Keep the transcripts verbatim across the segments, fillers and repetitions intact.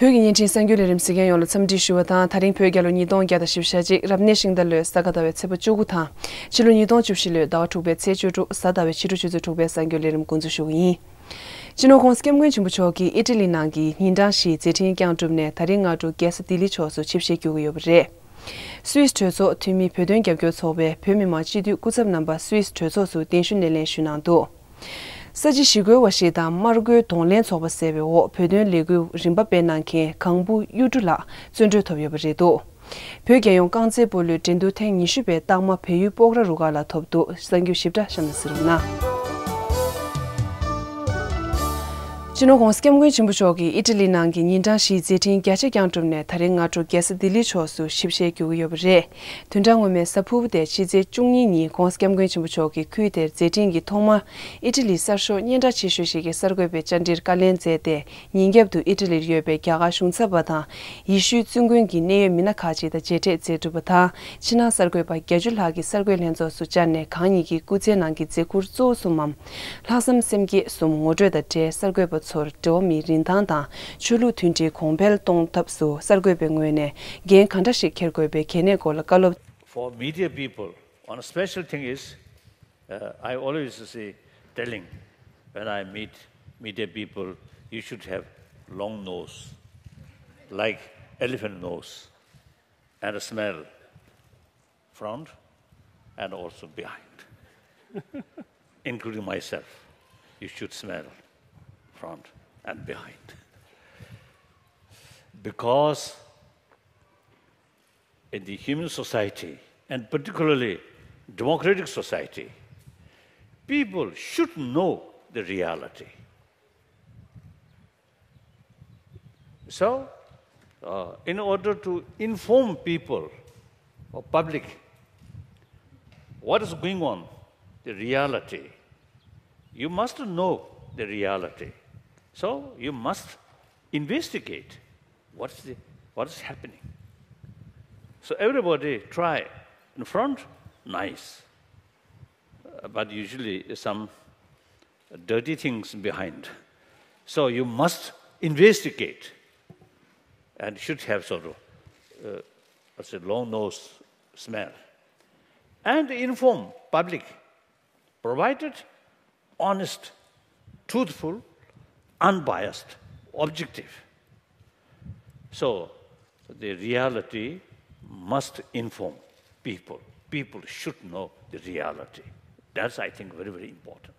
བོད་ཀྱི་བརྙན་འཕྲིན་གསར་འགྱུར་ལས་རིམ་གཟིགས་མཁན་ཡོངས་ལ་འཚམས་འདྲི་ཞུ་བ་དང་། ད་རིང་བོད་རྒྱལ་ལོ་ཉིས་སྟོང་བརྒྱ་དང་བཞི་བཅུ་ཞེ་གཅིག་རབ་གནས་ཤིང་རྟ་ལོའི་ས་ག་ཟླ་བའི་ཚེས་པ་བཅུ་དགུ་དང་། ཕྱི་ལོ་ཉིས་སྟོང་བཅུ་བཞི་ལོའི་ཟླ་བ་དྲུག་པའི་ཚེས་བཅུ་དྲུག་གཟའ་ཟླ་བའི་ཕྱི་དྲོ་ཆུ་ཚོད་དྲུག་པའི་གསར་འགྱུར་ལས་རིམ་འགོ་འཛུགས་ཞུ་གི་ཡིན། སྤྱི་ནོར་༸གོང་ས་༸སྐྱབས་མགོན་ཆེན་པོ་མཆོག་གིས་ཨི་ཊ་ལི་ནང་གི་ཉིན་གྲངས་བཞིའི་མཛད་འཕྲིན་བསྐྱངས་གྲུབ་ནས། ད་རིང་སྔ་དྲོ་རྒྱལ་ས་ལྡི་ལི་ཕྱོགས་སུ་ཆིབས་ཞལ་བསྒྱུར་གྱི་ཡོད་པ་རེད། སུད་སི་གྲོས་ཚོགས་འཐུས་མི་བོད་དོན་རྒྱབ་སྐྱོར་ཚོགས་པའི་བོད་མི་མང་སྤྱི་འཐུས་སྐུ་ཚབ་རྣམ་པ་སུད་སི་གྲོས་ཚོགས་སུ་གདན་ཞུ་སྣེ་ལེན་ཞུས་གནང་འདུག། ས་བྱི་ཞི་རྒོལ་བ་ཞིག་དང་དམར་རྒོལ་གདོང་ལེན་ཚོགས་པ་ཟེར་བའི་འོག་བོད་དོན་ལས་འགུལ་རིམ་པ་སྤེལ་གནང་མཁན་གང་བུ་གཡུ་སྒྲོན་ལགས་བཙོན་གྲོལ་ཐོབ་ཡོད་པ་རེད་འདུག། བོད་རྒྱལ་ཡོངས་རྐང་རྩེད་སྤོ་ལོའི་འགྲན་བསྡུར་ཐེངས་ཉི་ཤུ་པའི་རྟགས་མ་བལ་ཡུལ་སྤོག་ར་རུ་ཁག་ལ་ཐོབ་འདུག། གསར་འགྱུར་ཞིབ་ཕྲ་གཤམ་ནས་གཟིགས་རོགས་གནང་། སྤྱི་ནོར་༸གོང་ས་༸སྐྱབས་མགོན་ཆེན་པོ་མཆོག་གིས་ཨི་ཊ་ལི་ནང་གི་ཉིན་གྲངས་བཞིའི་མཛད་འཕྲིན་རྒྱ་ཆེ་བསྐྱངས་གྲུབ་ནས། ད་རིང་སྔ་དྲོ་རྒྱལ་ས་ལྡི་ལིའི་ཕྱོགས་སུ་ཆིབས་ཞལ་བསྒྱུར་གྱི་ཡོད་པ་རེད། བདུན་ཕྲག་སྔོན་མའི་གཟའ་ཕུར་བུ་སྟེ་ཕྱི་ཚེས་བཅུ་གཉིས་ཉིན་༸གོང་ས་༸སྐྱབས་མགོན་ཆེན་པོ་མཆོག་གིས་ཁུལ་དེར་མཛད་འཕྲིན་གྱི་ཐོག་མར་ཨི་ཊ་ལིའི་གསར་ཤོག་སྙན་གྲགས་ཆེ་ཤོས་ཤིག་གི་གསར་འགོད་པའི་བཅར་འདྲིར་བཀའ་ལན་སྩལ་ཏེ། ཉིན་རྒྱབ་ཏུ་ཨི་ཊ་ལིར་ཡོད་པའི་རྒྱ་གར་གཞུང་ཚབ་པ་དང་། ཡེ་ཤུའི་བཙུན་དགོན་གྱི་གནད་ཡོད་མི་སྣ་ཁག་ཅིག་དང་མཇལ་འཕྲད་མཛད་གྲུབ་པ་དང་། ཕྱི་ནང་གསར་འགོད་པ་བརྒྱད་ཅུ་ལྷག་གི་གསར་འགོད་ལྷན་ཚོགས་སུ་བཅར་ནས། གང་ཉིད་ཀྱི་སྐུ་ཚེའི་ནང་གི་མཛད་ཁུར་གཙོ་བོ་གསུམ་མམ། ལྷག་བསམ་སེམས་བསྐྱེད་གསུམ་ངོ་སྤྲོད་དང་འབྲེལ། གསར་འགོད་པ་ཚོར་འགྲོ་བ་མིའི་རིན་ཐང་དང་། ཆོས་ལུགས་མཐུན་སྒྲིལ་གོང་འཕེལ་གཏོང་ཐབས་སུ་གསར་འགོད་པའི་ངོས་ནས་འགན་གང་འདྲ་ཞིག་འཁྱེར་དགོས་པའི་གལ་གནད་སྐོར་ལ་བཀའ་སློབ། For media people, one special thing is, uh, I always say, telling, when I meet media people, you should have long nose, like elephant nose, and a smell front and also behind, including myself. You should smell front and behind. Because in the human society, and particularly democratic society, people should know the reality. So, uh, in order to inform people or public what is going on, the reality, you must know the reality. So, you must investigate what's the, what is happening. So, everybody try in front, nice. Uh, but usually some dirty things behind. So you must investigate and should have sort of, uh, what's a long nose smell. And inform public, provided honest, truthful, unbiased, objective. So, the reality must inform people. People should know the reality. That's, I think, very, very important.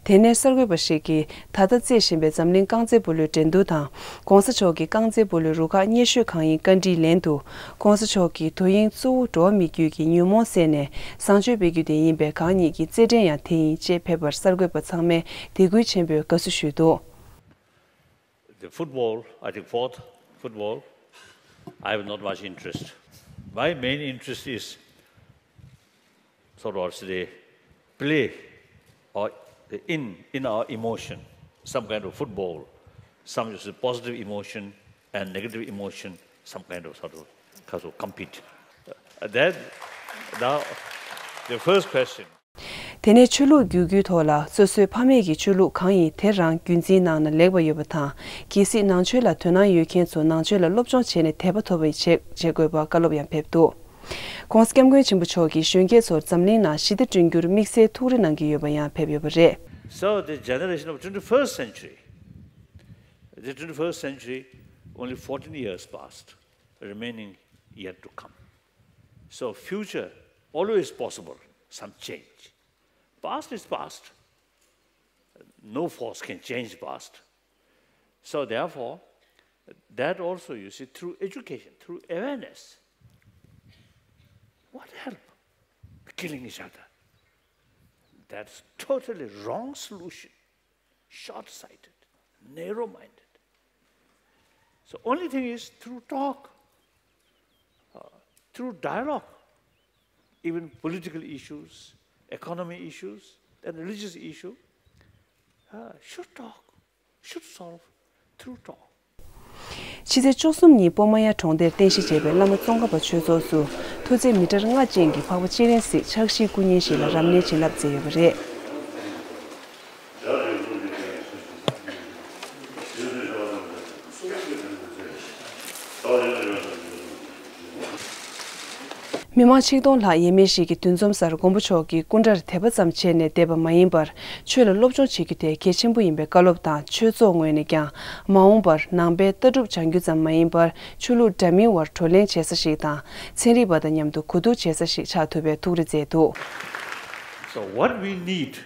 དེ་ནས་གསར་འགོད་པ་ཞིག་གིས་ད་ལྟ་རྩེད་བཞིན་པའི་འཛམ་གླིང་རྐང་རྩེད་སྤོ་ལོའི་འགྲན་བསྡུར་དང་། ༸གོང་ས་མཆོག་གི་རྐང་རྩེད་སྤོ་ལོའི་རུ་ཁག་སྙན་ཞུ་གང་ཡིན་བཀའ་འདྲིའི་ལན་དུ། ༸གོང་ས་མཆོག་གིས་དོ་དབྱིངས་གཙོ་བོ་འགྲོ་བ་མི་རྒྱུད་ཀྱི་ཉོན་མོངས་བསལ་ནས་བཟང་སྤྱོད་སྤེལ་རྒྱུ་དེ་ཡིན་པས། གང་ཉིད་ཀྱི་རྩེད་འགྲན་ཡང་དེ་ཡིན་ཅེས་ཕེབས་པར། གསར་འགོད་པ་ཚང་མས་དད་གུས་ཆེན་པོས་དགའ་བསུ་ཞུས་འདུག། The football, I think fourth football, I have not much interest. My main interest is sort of the play or in, in our emotion, some kind of football, some is a positive emotion and negative emotion, some kind of sort of, kind of compete. Uh, then, now, the first question. དེ་ནས་ཆོས་ལུགས་བརྒྱུད་སྐུལ་ཐོག་ལ་སོ་སོའི་ཕ་མེས་ཀྱི་ཆོས་ལུགས་གང་ཡིན་དེ་རང་རྒྱུན་འཛིན་གནང་ན་ལེགས་པ་ཡོད་པ་དང་། གལ་སྲིད་ནང་ཆོས་ལ་དོ་སྣང་ཡོད་མཁན་ཚོ་ནང་ཆོས་ལ་སློབ་སྦྱོང་བྱས་ནས་དད་པ་ཐོབ་པའི་ཆེད་བྱེད་དགོས་པ་བཀའ་སློབ་ཡང་ཕེབས་འདུག། ༸གོང་ས་༸སྐྱབས་མགོན་ཆེན་པོ་མཆོག་གིས་གཞོན་སྐྱེས་ཚོར་འཛམ་གླིང་ནང་ཞི་བདེ་བསྐྲུན་རྒྱུར་དམིགས་བསལ་ཐུགས་རེ་གནང་གི་ཡོད་པ་ཡང་ཕེབས་ཡོད་པ་རེད། So the generation of twenty-first century, the twenty-first century, only fourteen years passed, remaining yet to come. So future, always possible, some change. Past is past. No force can change past. So therefore, that also, you see, through education, through awareness, what help? Killing each other. That's totally wrong solution. Short-sighted, narrow-minded. So only thing is through talk, uh, through dialogue, even political issues, economy issues, and religious issue, uh, should talk, should solve through talk. ཕྱི་ཚེས་བཅུ་གསུམ་ཉིན་པོ་མ་ཡ་གྲོང་སྡེར་རྟེན་གཞི་བྱས་པའི་བླ་མ་ཙོང་ཁ་པ་ཆོས་ཚོགས་སུ་མཐོ་ཚད་མི་ཊར་ལྔ་ཅན་གྱི་འཕགས་པ་སྤྱན་རས་གཟིགས་ཕྱག་བཞེས་སྐུ་བརྙན་ཞིག་ལ་རབ་གནས་བྱིན་རླབས་མཛད་ཡོད་པ་རེད། མི་མང་ཆིག་སྟོང་ལྷག་ཡས་མས་ཤིག་གི་འདུ་འཛོམས་སར་མགོན་པོ་མཆོག་གི་སྐུ་འདྲར་དད་པ་ཙམ་བྱས་ནས་བསྡད་པ་མ་ཡིན་པར། ཆོས་ལ་སློབ་སྦྱོང་བྱེད་རྒྱུ་དེ་གལ་ཆེན་པོ་ཡིན་པའི་བཀའ་སློབ་དང་། ཆོས་ཚོགས་ངོས་ནས་ཀྱང་མ་འོངས་པར་ནང་པའི་ལྟ་གྲུབ་སྦྱང་རྒྱུ་ཙམ་མ་ཡིན་པར། ཆོས་ལུགས་འདྲ་མིན་བར་བགྲོ་གླེང་བྱེད་ས་ཞིག་དང་། ཚན་རིག་པ་དང་མཉམ་དུ་གོ་བསྡུར་བྱེད་ས་ཞིག་ཆགས་ཐུབ་པའི་ཐུགས་རེ་མཛད་འདུག། So what we need,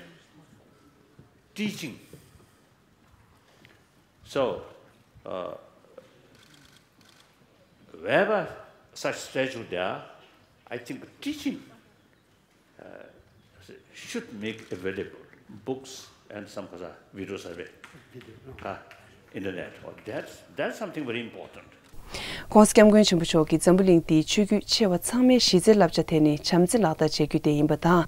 teaching. So, uh, wherever such statue there, I think teaching, uh, should make available books and some kind of video survey, uh, internet. Or that's, that's something very important. ༸གོང་ས་༸སྐྱབས་མགོན་ཆེན་པོ་མཆོག་གིས་འཛམ་བུ་གླིང་འདིའི་ཆོས་བརྒྱུད་ཆེ་བ་ཚང་མའི་གཞི་རྩའི་བསླབ་བྱ་དེ་ནི་བྱམས་བརྩེ་ལག་བསྟར་བྱེད་རྒྱུ་དེ་ཡིན་པ་དང་།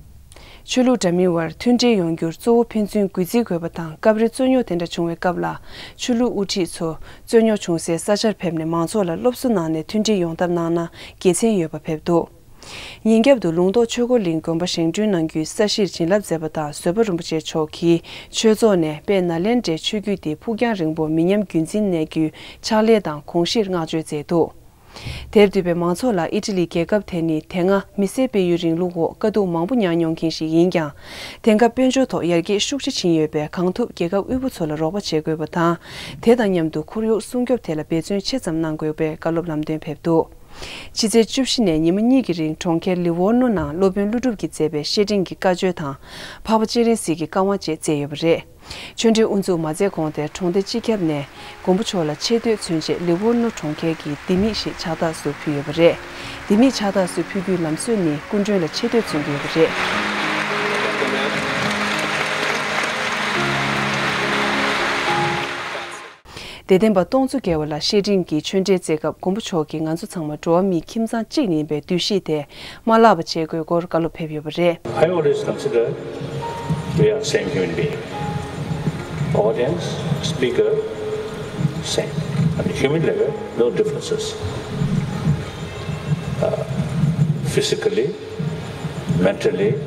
ཆོས་ལུགས་འདྲ་མིན་བར་མཐུན་སྒྲིལ་ཡོང་རྒྱུར་གཙོ་བོ་ཕན་ཚུན་གུས་བརྩི་དགོས་པ་དང་། སྐབས་རེ་རྩོད་རྙོག་དེ་འདྲ་བྱུང་བའི་སྐབས་ལ། ཆོས་ལུགས་དབུ་ཁྲིད་ཚོ་རྩོད་རྙོག་བྱུང་སའི་ས་ཆར་ཕེབས་ནས་མང་ཚོགས་ལ་སློབ་གསོ་གནང་ནས་མཐུན་སྒྲིལ་ཡོང་ཐབས་གནང་ན་དགེ་མཚན་ཡོད་པ་ཕེབས་འདུག། ཉིན་རྒྱབ་ཏུ་ལུང་རྟོགས་ཆོས་འཁོར་གླིང་དགོན་པ་བཞེངས་སྐྲུན་གནང་རྒྱུའི་ས་གཞིར་བྱིན་རླབས་མཛད་པ་དང་། བཟོད་པ་རིན་པོ་ཆེ་མཆོག་གིས་ཆོས་ཚོགས་ནས་དཔལ་ནཱ་ལེནྡྲའི་ཆོས་བརྒྱུད་འདི་ཕུགས་རྒྱང་རིང་པོ་མི་ཉམས་རྒྱུན་འཛིན་གནས་རྒྱུའི་ཕྱག་ལས་དང་གོང་བཞིན་བསྔགས་བརྗོད་མཛད་འདུག། དེར་འདུས་པའི་མང་ཚོགས་ལ་ཨི་ཊ་ལི་རྒྱལ་ཁབ་དེ་ནི་དེ་སྔ་མི་སེར་སྤེལ་ཡུལ་རིང་ལུགས་འོག་དཀའ་སྡུག་མང་པོ་མྱངས་མྱོང་མཁན་ཞིག་ཡིན་ཀྱང་། དེང་སྐབས་དཔལ་འབྱོར་ཐོག་ཡར་རྒྱས་ཤུགས་ཆེ་ཕྱིན་ཡོད་པས། གང་ཐུབ་རྒྱལ་ཁབ་དབུལ་པོ་ཚོ་ལ་རོགས་པ་བྱེད་དགོས་པ་དང་། དེ་དང་མཉམ་དུ་ཁོར་ཡུག་སྲུང་སྐྱོབ་ཐད་ལ་འབད་བརྩོན་ཆེ་ཙམ་གནང་དགོས་པའི་བཀའ་སློབ་ལམ་སྟོན་ཕེབས་འདུག། ཕྱི་ཚེས་བཅུ་བཞི་ནས་ཉི་མ་གཉིས་ཀྱི་རིང་གྲོང་ཁྱེར་ལི་ཝོར་ནོ་ནང་སློབ་དཔོན་ཀླུ་སྒྲུབ་ཀྱིས་མཛད་པའི་བཤེས་སྤྲིང་གི་བཀའ་ཆོས་དང་། འཕགས་པ་སྤྱན་རས་གཟིགས་ཀྱི་བཀའ་དབང་བཅས་སྩལ་ཡོད་པ་རེད། ཆོས་འབྲེལ་དབུ་འཛུགས་མ་མཛད་གོང་དེར་གྲོང་སྡེ་སྤྱི་ཁྱབ་ནས་མགོན་པོ་མཆོག་ལ་ཆེ་བསྟོད་མཚོན་ཆེད་ལི་ཝོར་ནོ་གྲོང་ཁྱེར་གྱི་ལྡེ་མིག་ཞིག་ཕྱག་རྟགས་སུ་ཕུལ་ཡོད་པ་རེད། ལྡེ་མིག་ཕྱག་རྟགས་སུ་ཕུལ་རྒྱུའི་ལམ་སྲོལ་ནི་སྐུ་མགྲོན་ལ་ཆེ་བསྟོད་མཚོན་གྱི་ཡོད་པ་རེད། དད་ལྡན་པ་སྟོང་ཚོ་བརྒལ་བ་ལ་བཤེས་སྤྲིང་གི་ཆོས་འབྲེལ་སྩལ་སྐབས། མགོན་པོ་མཆོག་གིས་ང་ཚོ་ཚང་མ་འགྲོ་བ་མིའི་ཁྱིམ་ཚང་གཅིག་ཡིན་པའི་འདུ་ཤེས་དེ་མ་བརླག་པ་བྱེད་དགོས་སྐོར་བཀའ་སློབ་ཕེབས་ཡོད་པ་རེད། I always consider we are same human being. Audience, speaker, same. At the human level, no differences. Uh, physically, mentally,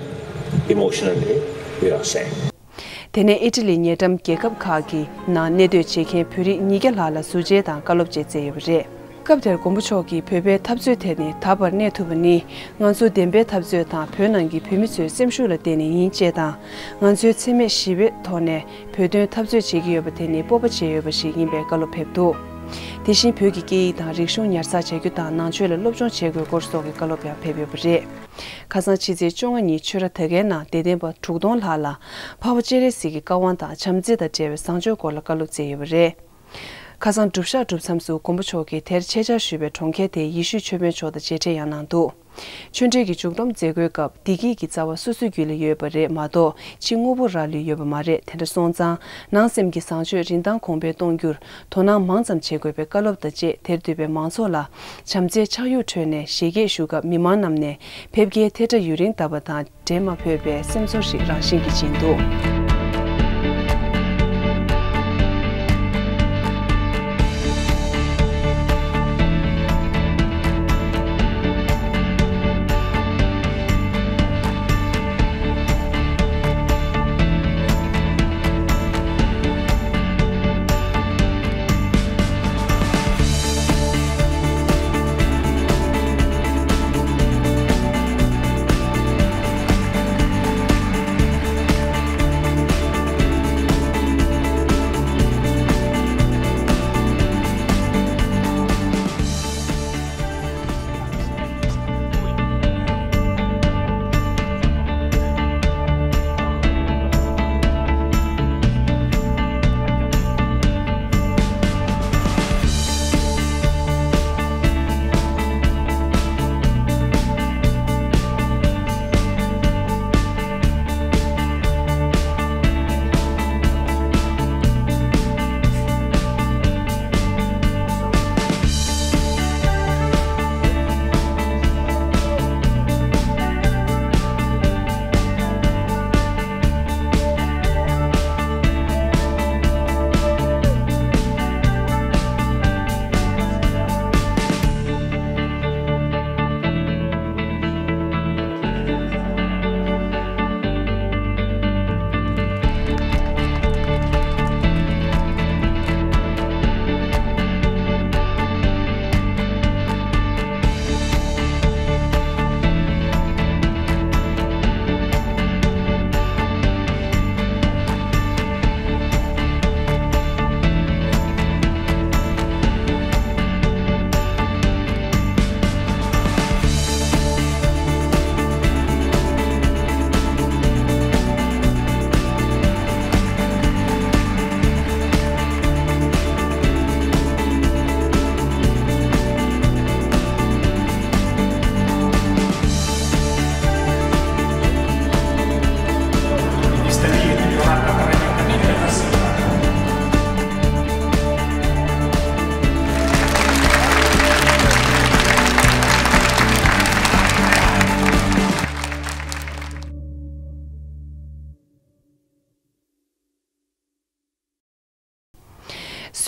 emotionally, we are same. དེ་ནས་ཨི་ཊ་ལིའི་ཉེ་འགྲམ་རྒྱལ་ཁབ་ཁག་གི་ནང་གནས་སྡོད་བྱེད་མཁན་བོད་རིགས་ཉིས་བརྒྱ་ལྷག་ལ་ཟུར་མཇལ་དང་བཀའ་སློབ་བཅས་སྩལ་ཡོད་པ་རེད། སྐབས་དེར་མགོན་པོ་མཆོག་གིས་བོད་པའི་འཐབ་རྩོད་ཐད་ནས་ད་བར་གནས་ཐུབ་པ་ནི། ང་ཚོ་བདེན་པའི་འཐབ་རྩོད་དང་བོད་ནང་གི་བོད་མི་ཚོའི་སེམས་ཤུགས་ལ་བརྟེན་ནས་ཡིན་ཅེས་དང་། ང་ཚོའི་འཚེ་མེད་ཞི་བའི་ཐོག་ནས་བོད་དོན་འཐབ་རྩོད་བྱེད་ཀྱི་ཡོད་པ་དེ་ནི་སྤོབས་པ་བྱེད་འོས་པ་ཞིག་ཡིན་པའི་བཀའ་སློབ་ཕེབས་འདུག། དེ་བཞིན་བོད་ཀྱི་སྐད་ཡིག་དང་རིག་གཞུང་ཉར་ཚགས་བྱ་རྒྱུ་དང་ནང་ཆོས་ལ་སློབ་སྦྱོང་བྱེད་དགོས་སྐོར་སོགས་ཀྱི་བཀའ་སློབ་ཡང་ཕེབས་ཡོད་པ་རེད། ཁ་སང་ཕྱི་ཚེས་བཅོ་ལྔ་ཉིན་ཆོས་ར་དར་དཀར་ནང་དད་ལྡན་པ་དྲུག་སྟོང་ལྷག་ལ་འཕགས་པ་སྤྱན་རས་གཟིགས་ཀྱི་བཀའ་དབང་དང་བྱམས་བརྩེ་དང་འབྲེལ་བའི་བཟང་སྤྱོད་སྐོར་ལ་བཀའ་སློབ་སྩལ་ཡོད་པ་རེད། ཁ་སང་སྒྲུབ་ཞག་སྒྲུབ་མཚམས་སུ་མགོན་པོ་མཆོག་གིས་དེར་ཆེད་བཅར་ཞུས་པའི་གྲོང་ཁྱེར་དེའི་ཡེ་ཤུའི་ཆོས་དཔོན་མཆོག་དང་མཇལ་འཕྲད་ཡང་གནང་འདུག། ཆོས་འབྲེལ་གྱི་མཇུག་སྡོམ་མཛད་སྒོའི་སྐབས། བདེ་སྐྱིད་ཀྱི་རྩ་བ་སོ་སོའི་རྒྱུད་ལ་ཡོད་པ་རེད་མ་གཏོགས། ཕྱི་དངོས་པོ་ར་ལུས་ཡོད་པ་མ་རེད། དེ་འདྲ་སོང་ཙང་། ནང་སེམས་ཀྱི་བཟང་སྤྱོད་རིན་ཐང་གོང་འཕེལ་གཏོང་རྒྱུར་དོ་སྣང་མང་ཙམ་བྱེད་དགོས་པའི་བཀའ་སློབ་དང་བཅས། དེར་འདུས་པའི་མང་ཚོགས་ལ་བྱམས་བརྩེའི་ཕྱག་གཡུག་ཁྲོད་ནས་ཞལ་གྱེས་ཞུ་སྐབས། མི་མང་རྣམས་ནས་ཕེབས་སྐྱེལ་ཐལ་སྒྲ་ཡུན་རིང་བཏབ་པ་དང་། འགྲན་མ་ཕོད་པའི་སེམས་ཚོར་ཞིག་རང་བཞིན་གྱིས་བྱིན་འདུག།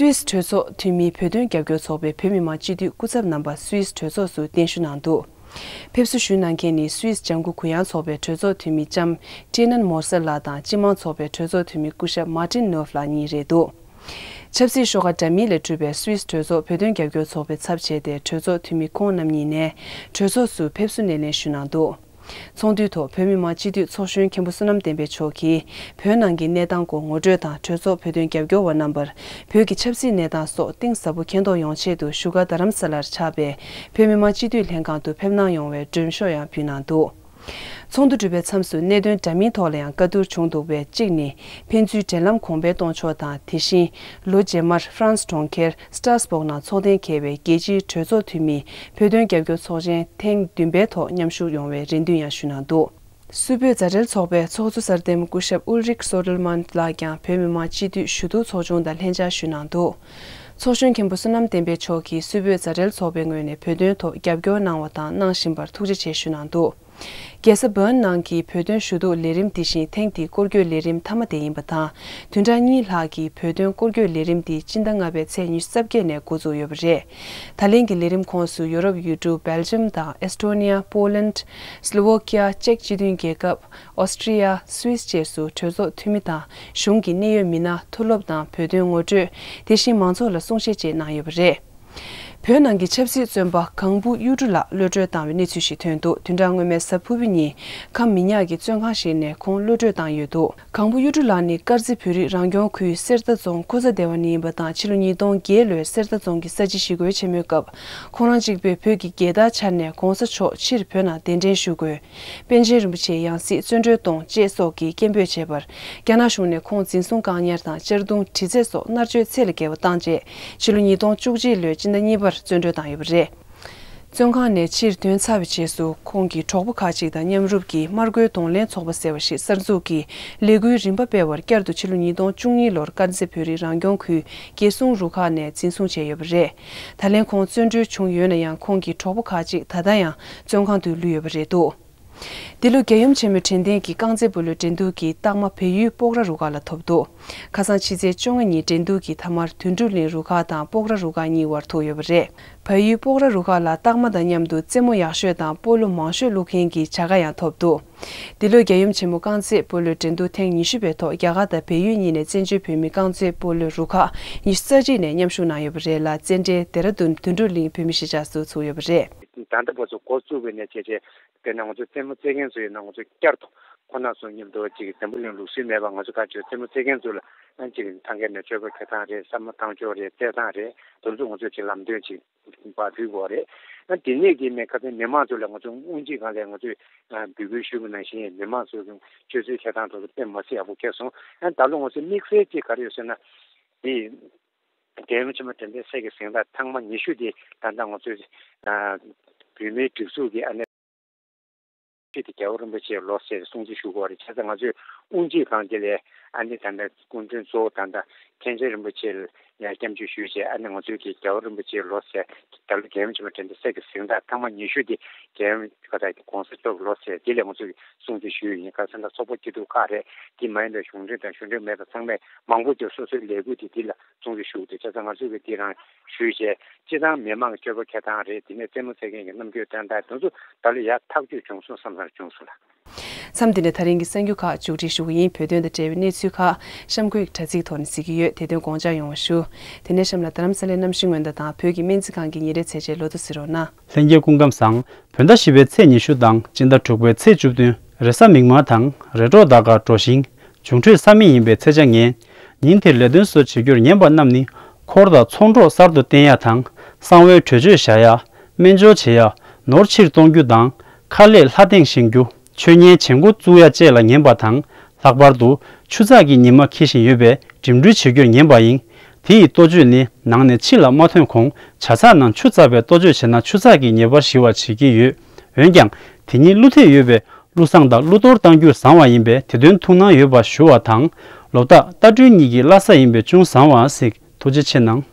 སུད་སི་གྲོས་ཚོགས་འཐུས་མིས་བོད་དོན་རྒྱབ་སྐྱོར་ཚོགས་པའི་བོད་མི་མང་སྤྱི་འཐུས་སྐུ་ཚབ་རྣམ་པ་སུད་སི་གྲོས་ཚོགས་སུ་གདན་ཞུ་གནང་འདུག། ཕེབས་བསུ་ཞུ་གནང་མཁན་ནི་སུད་སི་ལྗང་ཁུ་གུ་ཡངས་ཚོགས་པའི་གྲོས་ཚོགས་འཐུས་མི་ལྕམ་ཀྲེ་ནན་མོར་སེ་ལགས་དང་སྤྱི་དམངས་ཚོགས་པའི་གྲོས་ཚོགས་འཐུས་མི་སྐུ་ཞབས་མཱ་ཏིན་ནོབ་ལགས་གཉིས་རེད་འདུག། ཆབ་སྲིད་ཤོག་ཁག་འདྲ་མིན་ལས་གྲུབ་པའི་སུད་སི་གྲོས་ཚོགས་བོད་དོན་རྒྱབ་སྐྱོར་ཚོགས་པའི་ཚབ་བྱས་ཏེ་གྲོས་ཚོགས་འཐུས་མི་ཁོང་རྣམ་གཉིས་ནས་གྲོས་ཚོགས་སུ་ཕེབས་བསུ་སྣེ་ལེན་ཞུ་གནང་འདུག། ཚོགས་འདུའི་ཐོག་བོད་མི་མང་སྤྱི་འཐུས་ཚོགས་གཞོན་མཁན་པོ་བསོད་ནམས་བསྟན་འཕེལ་མཆོག་གིས་བོད་ནང་གི་གནས་སྟངས་སྐོར་ངོ་སྤྲོད་དང་གྲོས་ཚོགས་བོད་དོན་རྒྱབ་སྐྱོར་བ་རྣམ་པར་བོད་ཀྱི་ཆབ་སྲིད་གནས་སྟངས་སོགས་གཏིང་ཟབ་པོ་མཁྱེན་རྟོགས་ཡོང་ཆེད་དུ་བཞུགས་སྒར་རྡ་རམ་ས་ལར་ཆགས་པའི་བོད་མི་མང་སྤྱི་འཐུས་ལྷན་ཁང་དུ་ཕེབས་གནང་ཡོང་བའི་མགྲོན་ཤོག་ཡང་ཕུལ་གནང་འདུག། ཚོགས་འདུ་གྲུབ་པའི་མཚམས་སུ་གནད་དོན་འདྲ་མིན་ཐོག་ལ་ཡང་བཀའ་བསྡུར་བྱུང་འདུག་པའི་གཅིག་ནི་ཕན་ཚུན་འབྲེལ་ལམ་གོང་འཕེལ་གཏོང་ཕྱོགས་དང་། དེ་བཞིན་ལོ་རྗེས་མར་ཧྥ་རན་སི་གྲོང་ཁྱེར་སི་ཏྲ་སྦུག་ནང་ཚོགས་གཏན་འཁེལ་བའི་རྒྱལ་སྤྱིའི་གྲོས་ཚོགས་འཐུས་མིའི་བོད་དོན་རྒྱབ་སྐྱོར་ཚོགས་ཆེན་ཐེངས་བདུན་པའི་ཐོག་མཉམ་ཞུགས་ཡོང་བའི་རེ་འདུན་ཡང་ཞུས་གནང་འདུག། སུད་བོད་མཛའ་འབྲེལ་ཚོགས་པའི་ཚོགས་གཙོ་གསར་འདེམས་སྐུ་ཞབས་ཨུལ་རིག་སོ་ཌེལ་མཱན་ལགས་ཀྱང་བོད་མི་མང་སྤྱི་འཐུས་ཞུ་གཏུག་ཚོགས་ཆུང་དང་ལྷན་བཅར་ཞུས་གནང་འདུག། ཚོགས་གཞོན་མཁན་པོ་བསོད་ནམས་བསྟན་འཕེལ་མཆོག་གིས་སུད་བོད་མཛའ་འབྲེལ་ཚོགས་པའི་ངོས་ནས་བོད་དོན་ཐོག་རྒྱབ་སྐྱོར་གནང་བ་དང་གནང་བཞིན་པར་ཐུགས་རྗེ་ཆེ་ཞུས་གནང་འདུག། རྒྱལ་ས་བྷརན་ནང་གི་བོད་དོན་ཞུ་གཏུག་ལས་རིམ་འདི་བཞིན་ཐེངས་འདིའི་སྐོར་སྐྱོད་ལས་རིམ་མཐའ་མ་དེ་ཡིན་པ་དང་། བདུན་ཕྲག་གཉིས་ལྷག་གི་བོད་དོན་སྐོར་སྐྱོད་ལས་རིམ་འདི་སྤྱི་ཟླ་ལྔ་པའི་ཚེས་ཉི་ཤུ་རྩ་བརྒྱད་ནས་འགོ་འཛུགས་ཡོད་པ་རེད། ད་ལན་གྱི་ལས་རིམ་ཁོངས་སུ་ཡོ་རོབ་ཡུལ་གྲུ་སྦེལ་ཇམ་དང་ཨེས་ཊོ་ནི་ཡ། པོ་ལན། སི་ལོ་ཝོ་ཀི་ཡ། ཅེཀ་སྤྱི་མཐུན་རྒྱལ་ཁབ། ཨོ་སི་ཀྲི་ཡ། སུད་སི་བཅས་སུ་གྲོས་ཚོགས་འཐུས་མི་དང་གཞུང་གི་གནད་ཡོད་མི་སྣ། མཐོ་སློབ་དང་བོད་དོན་ངོ་སྤྲོད། དེ་བཞིན་མང་ཚོགས་ལ་གསུང་བཤད་བཅས་གནང་ཡོད་པ་རེད། བོད་ནང་གི་ཆབ་སྲིད་བཙོན་པ་གང་བུ་གཡུ་གྲུ་ལགས་གློད་བཀྲོལ་བཏང་བའི་གནས་ཚུལ་ཞིག་ཐོན་འདུག། བདུན་ཕྲག་སྔོན་མའི་གཟའ་ཕུར་བུ་ཉིན་ཁམས་མི་ཉག་གི་བཙོན་ཁང་ཞིག་ནས་ཁོང་གློད་བཀྲོལ་བཏང་ཡོད་འདུག། གང་བུ་གཡུ་གྲུ་ལགས་ནི་དཀར་མཛེས་བོད་རིགས་རང་སྐྱོང་ཁུལ་གསེར་རྟ་རྫོང་ཁུ་ཚ་སྡེ་བ་ནས་ཡིན་པ་དང་། ཕྱི་ལོ་ཉིས་སྟོང་བརྒྱད་ལོའི་གསེར་རྟ་རྫོང་གི་ས་བྱི་ཞི་རྒོལ་ཆེན་མོའི་སྐབས་ཁོང་རང་གཅིག་པུས་བོད་ཀྱི་རྒྱལ་དར་འཕྱར་ནས་གོང་ས་མཆོག་ཕྱིར་བོད་ནང་གདན་འདྲེན་ཞུ་དགོས། པཎ་ཆེན་རིན་པོ་ཆེའི་ཡང་སྲིད་བཙོན་གྲོལ་གཏོང་བཅས་སོགས་ཀྱི་སྐད་འབོད་བྱས་པར། རྒྱ་ནག་གཞུང་ནས་ཁོང་འཛིན་བཟུང་བཀག་ཉར་དང་གཅར་རྡུང་། དྲི་རྩད་སོགས་མནར་གཅོད་ཚད་ལས་བརྒལ་བ་བཏང་རྗེས། ཕྱི་ལོ་ཉིས་སྟོང་བཅུ་གཅིག་ལོའི་སྤྱི་ཟླ་གཉིས་པར་བཙོན་གྲོལ་བཏང་ཡོད་པ་རེད། བཙོན་ཁང་ནས་ཕྱིར་ཐོན་ཚར་བའི་རྗེས་སུ། ཁོང་གི་གྲོགས་པོ་ཁག་ཅིག་དང་མཉམ་རུབ་ཀྱིས་དམར་མགོའི་གདོང་ལེན་ཚོགས་པ་ཟེར་བ་ཞིག་གསར་འཛུགས་ཀྱིས་ལས་འགུལ་རིམ་པ་སྤེལ་བར། བསྐྱར་དུ་ཕྱི་ལོ་ཉིས་སྟོང་བཅུ་གཉིས་ལོར་དཀར་མཛེས་བོད་རིགས་རང་སྐྱོང་ཁུལ་རྒྱལ་སྲུང་རུ་ཁག་ནས་འཛིན་བཟུང་བྱས་ཡོད་པ་རེད། ད་ལན་ཁོང་བཙོན་གྲོལ་བྱུང་ཡོད་ན་ཡང་། ཁོང་གི་གྲོགས་པོ་ཁག་ཅིག་ད་ལྟ་ཡང་བཙོན་ཁང་དུ་ལུས་ཡོད་པ་རེད་འདུག། འདི་ལོ་རྒྱལ་ཡུམ་ཆེན་མོའི་དྲན་རྟེན་གྱི་རྐང་རྩེད་སྤོ་ལོའི་འགྲན་བསྡུར་གྱི་རྟགས་མ་བལ་ཡུལ་སྤོག་ར་རུ་ཁག་ལ་ཐོབ་འདུག། ཁ་སང་ཕྱི་ཚེས་བཅོ་ལྔ་ཉིན་འགྲན་བསྡུར་གྱི་མཐའ་མར་དོན་གྲུབ་གླིང་རུ་ཁག་དང་སྤོག་ར་རུ་ཁག་གཉིས་དབར་ཐུག་ཡོད་པ་རེད། བལ་ཡུལ་སྤོག་ར་རུ་ཁག་ལ་རྟགས་མ་དང་མཉམ་དུ་རྩེད་མོ་ཡག་ཤོས་དང་སྤོ་ལོ་མང་ཤོས་བླུག་མཁན་གྱི་བྱ་དགའ་ཡང་ཐོབ་འདུག། འདི་ལོའི་རྒྱལ་ཡུམ་ཆེན་མོ་རྐང་རྩེད་སྤོ་ལོའི་འགྲན་བསྡུར་ཐེངས་ཉི་ཤུ་པའི་ཐོག་རྒྱ་གར་དང་བལ་ཡུལ་གཉིས་ནས་བཙན་བྱོལ་བོད་མིའི་རྐང་རྩེད་སྤོ་ལོའི་རུ་ཁག་ཉི་ཤུ་རྩ་གཅིག་ནས་མཉམ་ཞུགས་གནང་ཡོད་པ་རེད་ལ། རྩེད་འགྲན་ལྡེ་ར་ལྡུན་དོན་གྲུབ་གླིང་བོད་མིའི་གཞིས་ཆགས་སུ་ཚུགས་ཡོད་པ་རེད། ད་ལྟ་བར་དུ་འགོ་བཙུགས་པ་ནས་བྱས་བྱས། དཔེར་ན་ང་ཚོ་རྩེད་མོ་རྩེད་མཁན་ཚོ་ཡིན་ན། ང་ཚོ་བསྐྱར་དུ་ཁོ་ན་ཚོ་མཉམ་དུ་ཅིག་འཛམ་བུ་གླིང་ལུགས་སྲོལ་མེད་པ། ང་ཚོ་ག་ཚོད་རྩེད་མོ་རྩེད་མཁན་ཚོ་ལ་ཨ་ཅིག་ཐང་ག་ནས་སྤྱོད་པ་འཁྱེར་སྟངས་རེད། བསམ་བློ་བཏང་ཕྱོགས་རེད། རྩེད་སྟངས་རེད། དེ་ཚོ་ང་ཚོས་ཅིག་ལམ་སྟོན་ཅིག་པ་ཕུལ་དགོས་རེད། ཨ་དེ་ནས་ཀྱི་ནས་ཁ་སང་མི་མང་ཚོ་ལ་ང་ཚོ་དབུ་འབྱེད་སྒང་ལ་ང་ཚོས་ཨ་འབོད་སྐུལ་ཞུས་པ་ནང་བཞིན། མི་མང་ཚོ་གི་སྤྱོད་ཚུལ་འཁྱེར་སྟངས་དེ་ཚོ་དཔེ་མ་སྲིད་ཡག་པོ་འཁྱེར་སོང་། ཨ་ད་ལོ་ང་ཚོ་དམིགས་བསལ་ཅིག་ག་རེ་ཡོད་ཟེར་ན། དེ། རྒྱལ་ཡུམ་ཆེན་མོ་དྲན་རྟེན་གསེར་གྱི་གཟེངས་རྟགས་ཐེངས་མ་ཉི་ཤུ་དེ་ད་ལྟ་ང་ཚོས་ཨ་བོད་མིའི་སྒྲིག་འཛུགས་ཀྱི་ཨ་ནི་ཆེད་དུ་རྒྱལ་བ་རིན་པོ་ཆེའི་ལོ་ཟེར་སྲུང་བརྩི་ཞུ་དགོས་རེད། བྱས་ཙང་ང་ཚོས་དབུ་འབྱེད་སྒང་དེ་ལ་ཨ་ནི་ད་ལྟ་སྐུ་མགྲོན་གཙོ་བོ་ད་ལྟ་མཁན་ཆེན་རིན་པོ་ཆེ་ལ་ཡང་སྐྱབས་འཇུག་ཞུས་བྱས། ཨ་ནི་ང་ཚོས་ཀྱི་རྒྱལ་བ་རིན་པོ་ཆེའི་ལོ་ཟེར། ད་ལོ་རྒྱལ་ཡུམ་ཆེན་མོ་དྲན་རྟེན་གསེར་གྱི་གཟེངས་རྟགས་ཐེངས་མ་ཉི་ཤུ་དེ་རྒྱལ་ཡུམ་ག་ད་གོང་ས་མཆོག་གི་ལོ་ཟེར་དེ་ལ་ང་ཚོས་སྲུང་བརྩི་ཞུས་ཡིན། ཁ་སང་ད་ཚོགས་པ་སྐྱིད་སྡུག་ཁག་རེད། དེ་མ་ཡིན་པའི་གཞུང་འབྲེལ་དང་གཞུང་འབྲེལ་མེད་པ་ཚང་མས་མང་པོ་ཅིག་སོ་སོའི་ལས་འགུལ་དེ་འདི་ལ་སྲུང་བརྩི་ཞུ་གི་འདུག། བྱས་ཙང་ང་ཚོས་ཀྱི་འདི་རང་ཞུས་བྱས། སྤྱི་བཏང་མི་མང་གི་སྤྱོད་པ་འཁྱེར་སྟངས་རེད། དེ་ནས་རྩེད་མོ་རྩེད་མཁན་གྱི་རྣམ་འགྱུར་སྟོན་སྟངས་དེ་ཚོ་ད་ལོ་ཡར་ཐག་གཅོད་བྱུང་སོང་བསམ་ས་བྱུང་སོང་ལ། མཚམས་འདི་ནས་ད་རིང་གི་གསར་འགྱུར་ཁག་མཇུག་སྒྲིལ་ཞུ་གི་ཡིན། བོད་དོན་དང་འབྲེལ་བའི་གནས་ཚུལ་ཁག་གཤམ་འཁོད་ཀྱི་དྲ་ཚིགས་ཐོག་ནས་གཟིགས་ཀྱི་ཡོད། དེ་དོན་དགོངས་འཇགས་ཡོང་བ་ཞུ། དེ་ནས་གཤམ་ལ་རྡ་རམ་ས་ལའི་གནམ་གཤིས་སྔོན་བརྡ་དང་བོད་ཀྱི་སྨན་རྩིས་ཁང་གི་ཉིན་རེའི་ཚེས་ཆའི་ལོ་ཐོ་གཟིགས་རོགས་གནང་། ལྷན་རྒྱས་སྐུ་ཁམས་བཟང་། བོད་ཟླ་བཞི་པའི་ཚེས་ཉི་ཤུ་དང་སྤྱི་ཟླ་དྲུག་པའི་ཚེས་བཅུ་བདུན། རེས་གཟའ་མིག་དམར་དང་རེས་གྲོགས་ཟླ་སྐར་གྲོ་ཞིང་། འབྱུང་འཕྲོད་ས་མིག་ཡིན་པའི་ཚེས་ཆ་ངན། ཉིན་དེར་ལས་དོན་སོགས་བྱེད་རྒྱུར་ངན་པ་རྣམས་ནི། འཁོར་དང་ཚོང་གྲོགས་གསར་དུ་བསྟེན་ཡ་དང་། གསང་བའི་གྲོས་ཆོད་བཞག་ཡ། སྨན་སྦྱོར་བྱེད་ཡ། ནོར་ཕྱིར་གཏོང་རྒྱུ་དང་། ཁ་ལས་ལྷ་སྟེང་བཞེངས་རྒྱུ། ཆོས་ཉན་བྱེད་འགོ་བཙུགས་ཡ་བཅས་ལ་ངན་པ་དང་། ལྷག་པར་དུ་ཆུ་ཚགས་ཀྱི་ཉི་མ་འཁེལ་བཞིན་ཡོད་པས་འགྲིམ་འགྲུལ་བྱེད་རྒྱུར་ངན་པ་ཡིན། དེ་ཡི་ལྟོ་བཅོས་ནི། ནང་ནས་ཕྱི་ལ་མ་ཐོན་གོང་ཇ་ཚགས་ནང་ཆུ་བཙགས་པའི་ལྟོ་བཅོས་བྱས་ན་ཆུ་ཚགས་ཀྱི་ཉེས་པ་ཞི་བར་བྱེད་ཀྱི་ཡོད། འོན་ཀྱང་། དེ་ཉིད་ཀླུ་ཐེབས་ཡོད་པས་ཀླུ་བསངས་དང་ཀླུ་གཏོར་བཏང་རྒྱུར་བཟང་བ་ཡིན་པས་དེ་དོན་ཐུགས་སྣང་ཡོད་པ་ཞུ་བ་དང་། ལོ་རྟགས་རྟ་སྦྲུལ་གཉིས་ཀྱི་བླ་གཟའ་ཡིན་པས་ཅུང་བཟང་བ་གཟིགས། ཐུགས་རྗེ་ཆེ་གནང་།